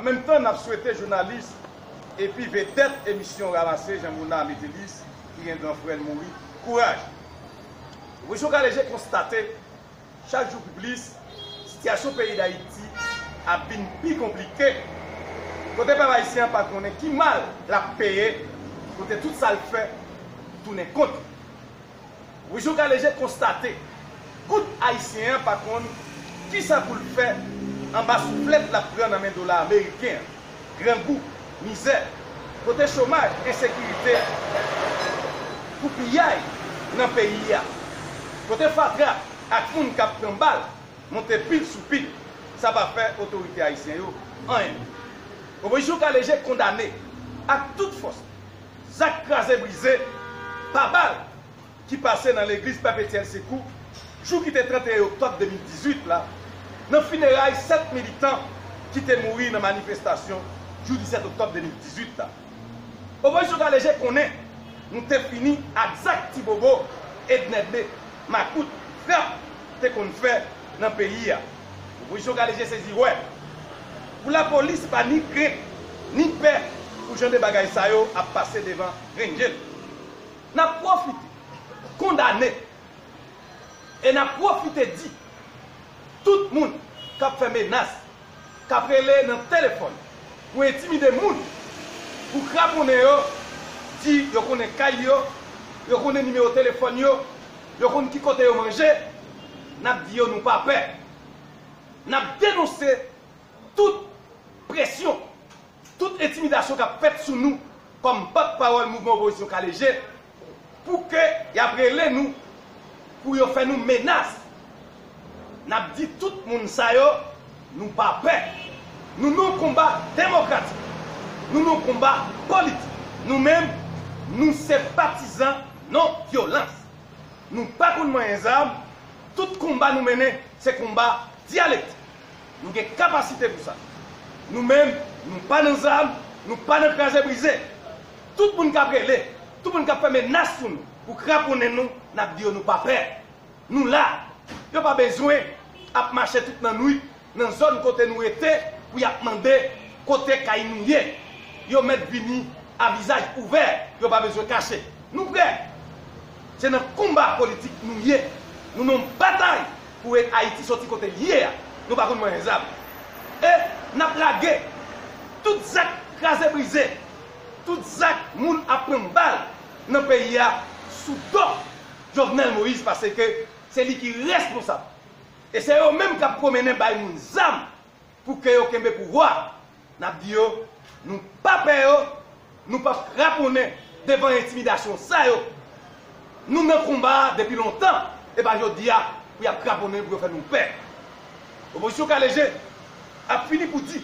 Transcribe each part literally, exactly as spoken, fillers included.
An menm tan, n ap swete jounalis epi vedèt emisyon Ramase, Jean Monard Métélis, ki gen gran frè l mouri, kouraj. Opozisyon K L G konstate, chak jou pi plis, sitiyasyon peyi Dayiti ap vin pi konplike, kote pèp ayisyen an pa konnen ki mal l ap peye, kote tout sa l fè tounen kont li. Opozisyon K L G konstate, goud ayisyen an pa konn kisa pou l fè anba souflèt l ap pran nan men dola ameriken an. Grangou, mizè, kote chomaj, ensekirite, koupiyay nan peyi a, kote fatra ak moun k ap pran bal monte pil sou pil, sa pa fè otorite ayisyen yo anyen. Opozisyon K L G kondane ak tout fòs zak kraze brize pa bal ki pase nan legliz Pèpetyèl Sekou, jou ki te trannteyen oktòb de mil dizuit la, nan fineray sèt militan ki te mouri nan manifestasyon jou disèt oktòb de mil dizuit la. Opozisyon K L G konnen nou te fini ak zak Ti Bobo, Ednède, Makout, Frap te konn fè nan peyi a. Opozisyon K L G sezi wè pou lapolis pa ni krent, ni pè pou jan de bagay sa yo ap pase devan grenn je l. N ap pwofite kondane e n ap pwofite di tout moun k ap fè menas, k ap rele nan telefòn pou entimide moun, pou kraponnen yo, di yo konnen kay yo, yo konnen nimewo telefòn yo, yo konn ki kote yo manje, n ap di yo nou pa pè. N ap denonse tout presyon, tout entimidasyon k ap fèt sou nou kòm pòtpawòl mouvman opozisyon K L G, pou ke y ap rele nou, pou yo fè nou menas. N ap di tout moun sa yo, nou pa pè. Nou nan yon konba demokratik. Nou nan yon konba politik. Nou menm, nou se patizan non vyolans. Nou pa konn manyen zam. Tout konba nou mennen, se konba dyalektik. Nou gen kapasite pou sa. Nou menm, nou pa nan zam, nou pa nan kraze brize. Tout moun k ap rele, tout moun k ap fè menas sou nou, pou kraponnen nou, n ap di yo nou pa pè. Nou la. Yo pa bezwen ap mache tout nan nwit, nan zòn kote nou rete, pou y ap mande kote kay nou ye. Yo mèt vini a vizaj ouvè, yo pa bezwen kache. Nou prè. Se nan konba politik nou ye. Nou nan yon batay pou ede Ayiti soti kote l ye a. Nou pa konn manyen zam. E n ap lage tout zak kraze brize, tout zak moun ap pran bal nan peyi a sou do Jovenel Moïse, paske se li ki responsab. E se yo menm k ap pwomennen bay moun zam pou ke yo kenbe pouvwa. N ap di yo, nou pa pè yo, nou p ap kraponnen devan entimidasyon sa yo. Nou nan konba a depi lontan, e pa jodi a pou y ap kraponnen pou yo fè nou pè. Opozisyon K L G ap fini pou di,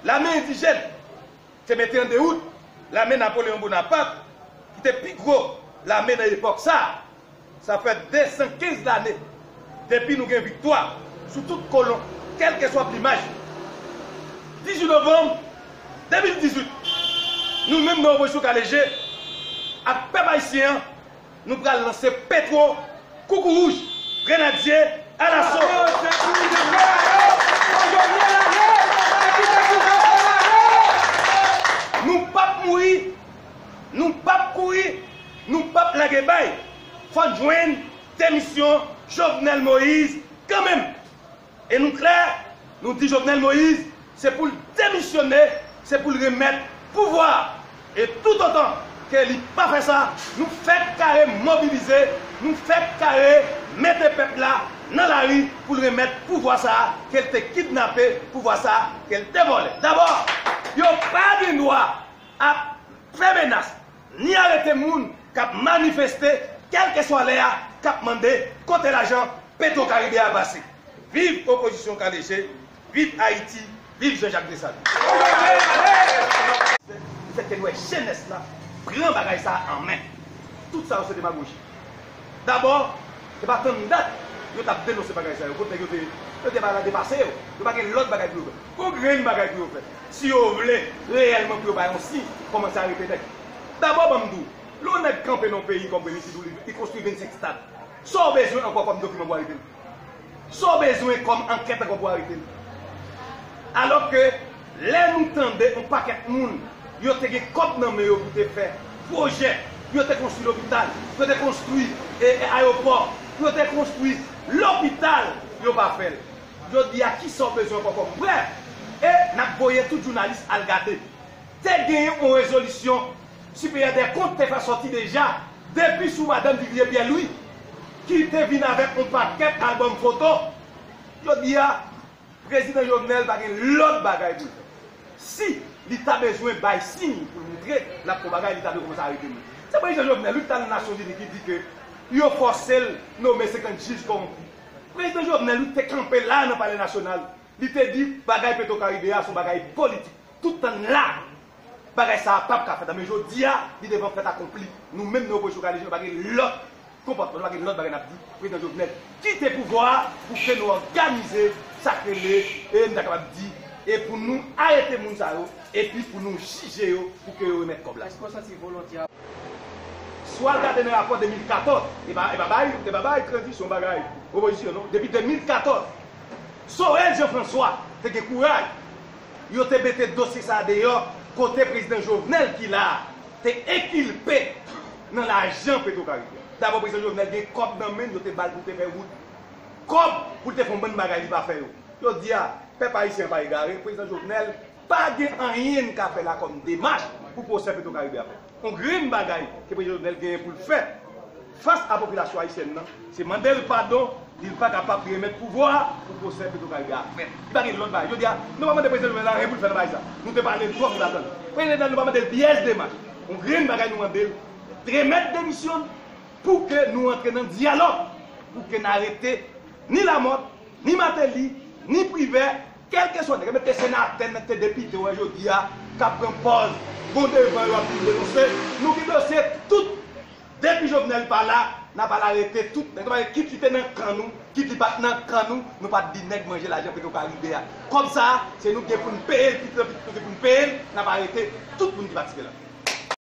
lame endijèn te mete an dewout lame Napoleyon Bonapat, ki te pi gwo lame nan epòk sa a. Sa fè de san kenz lane depi nou gen viktwa sou tout kolon, kèlkeswa plimaj yo. Dizuit novanm de mil dizuit, nou menm nan opozisyon K L G ak pèp ayisyen an, nou pral lanse Petwo, Koukouwouj, Grenadye, alaso! Nou p ap mouri, nou p ap kouri, nou p ap lage bay. Fò n jwenn demisyon Jovenel Moïse kanmenm. E nou klè, nou di Jovenel Moïse, se pou l demisyone, se pou l remèt pouvwa a. E toutotan ke li pa fè sa, nou fèk kare mobilize, nou fèk kare mete pèp la nan lari pou l remèt pouvwa sa a ke l te kidnape, pouvwa sa a ke l te vòlè. Dabò, yo pa gen dwa ap fè menas, ni arete moun k ap manifeste, kèlkeswa lè a, k ap mande kote lajan Petwo Karibe a pase. Viv opozisyon K L G, viv Ayiti, viv Jean Jacques Dessalines. Li fè ke nou wè jenès la pran bagay sa a an men. Tout sa yo se demagoji. Dabò, se pa tann dat yo t ap denonse bagay sa yo. Kot nèg yo te ye? Yo te ba la depase yo. Yo pa gen lòt bagay pou yo fè. Gon grenn bagay pou yo fè. Si yo vle reyèlman pou yo bay yon siy, kòmanse arete nèg. Dabò, ban m di w, lè yon nèg kanpe nan yon peyi kòm premye minis, li, li konstwi vennsenk estad. Sa w bezwen ankò kòm dokiman pou arete l? Sa w bezwen kòm ankèt ankò pou arete l? Alòske Lè nou tande yon pakèt moun, yo te gen kòb nan men yo pou te fè pwojè, yo te konstwi lopital, yo te konstwi e, e ayewopò, yo te konstwi lopital, yo pa fè l. Jodi a, kisa w bezwen ankò kòm prèv? E n ap voye tout jounalis al gade. Te genyen yon rezolisyon Siperyè dè Kont te fè sòti deja depi sou madanm Vivier Pierre-Louis, ki te vin avèk yon pakèt albòm foto. Jodi a, Prezidan Jovenel pa gen lòt bagay pou l fè. Si li ta bezwen bay siy pou l moutre l ap fè yon bagay, li ta dwe kòmanse arete moun. Se Prezidan Jovenel wi ki t al nan Nasyonzini ki di ke yo fòse l nonmen senkant jij kòwonpi. Prezidan Jovenel wi te kanpe la nan Palè Nasyonal, li te di bagay Petro Caribe a se yon bagay politik. Tout tan n la, bagay sa a p ap ka fèt. Men jodi a, li devan fèt akonpli. Nou menm nan opozisyon k al eleksyon, nou pa gen lòt konpòtman, nou pa gen lòt bagay n ap di. Prezidan Jovenel kite pouvwa a pou ke nou òganize sa k rele, e m ta kapab di, e pou nou arete moun sa yo, epi pou nou jije yo, pou ke yo remèt kòb la. Èske w santi volonte a? Si w al gade nan rapò de mil katòz, e pa, e pa bay, e pa bay tranzisyon bagay opozisyon non. Depi de mil katòz, Sorel Jean François te gen kouraj. Yo te mete dosye sa a deyò, kote Prezidan Jovenel ki la a te enkilpe nan lajan Petro Caribe. Dabò, Prezidan Jovenel gen kòb nan men l, yo te ba l pou l te fè wout. Kòb pou l te fè yon bann bagay, li pa fè yo. Jodi a, pèp ayisyen an pa egare, Prezidan Jovenel pa gen anyen n ka fè la kòm demach pou pwosè Petro Caribe a fèt. Yon grenn bagay ke Prezidan Jovenel genyen pou l fè fas a popilasyon ayisyèn nan, se mande l padon, li pa kapab remèt pouvwa a pou pwosè Petro Caribe a fèt. Li pa gen lòt bagay. Jodi a, nou pa mande Prezidan Jovenel anyen pou l fè nan bagay sa. Nou te pale l twòp, nou t ap tann. Prezidan Jovenel, nou pa mande l pyès demach. Yon grenn bagay nou mande l, remèt demisyon l pou ke nou antre nan dyalòg, pou ke n arete ni Lamothe, ni Martelly, ni Privert, kèlkeswa nèg, menm te senatè, menm te depite, w wè jodi a, k ap pran pòz bon devan yo ap vin denonse. Nou ki dosye tout, depi Jovenel pa la, n ap al arete tout nèg, kit li te nan kan nou, kit li pa t nan kan nou, nou pa t di nèg manje lajan Petro Caribe a. Kòb sa a, se nou ki gen pou n peye l, pitit pitit nou gen pou n peye l, n ap arete tout moun ki patisipe la.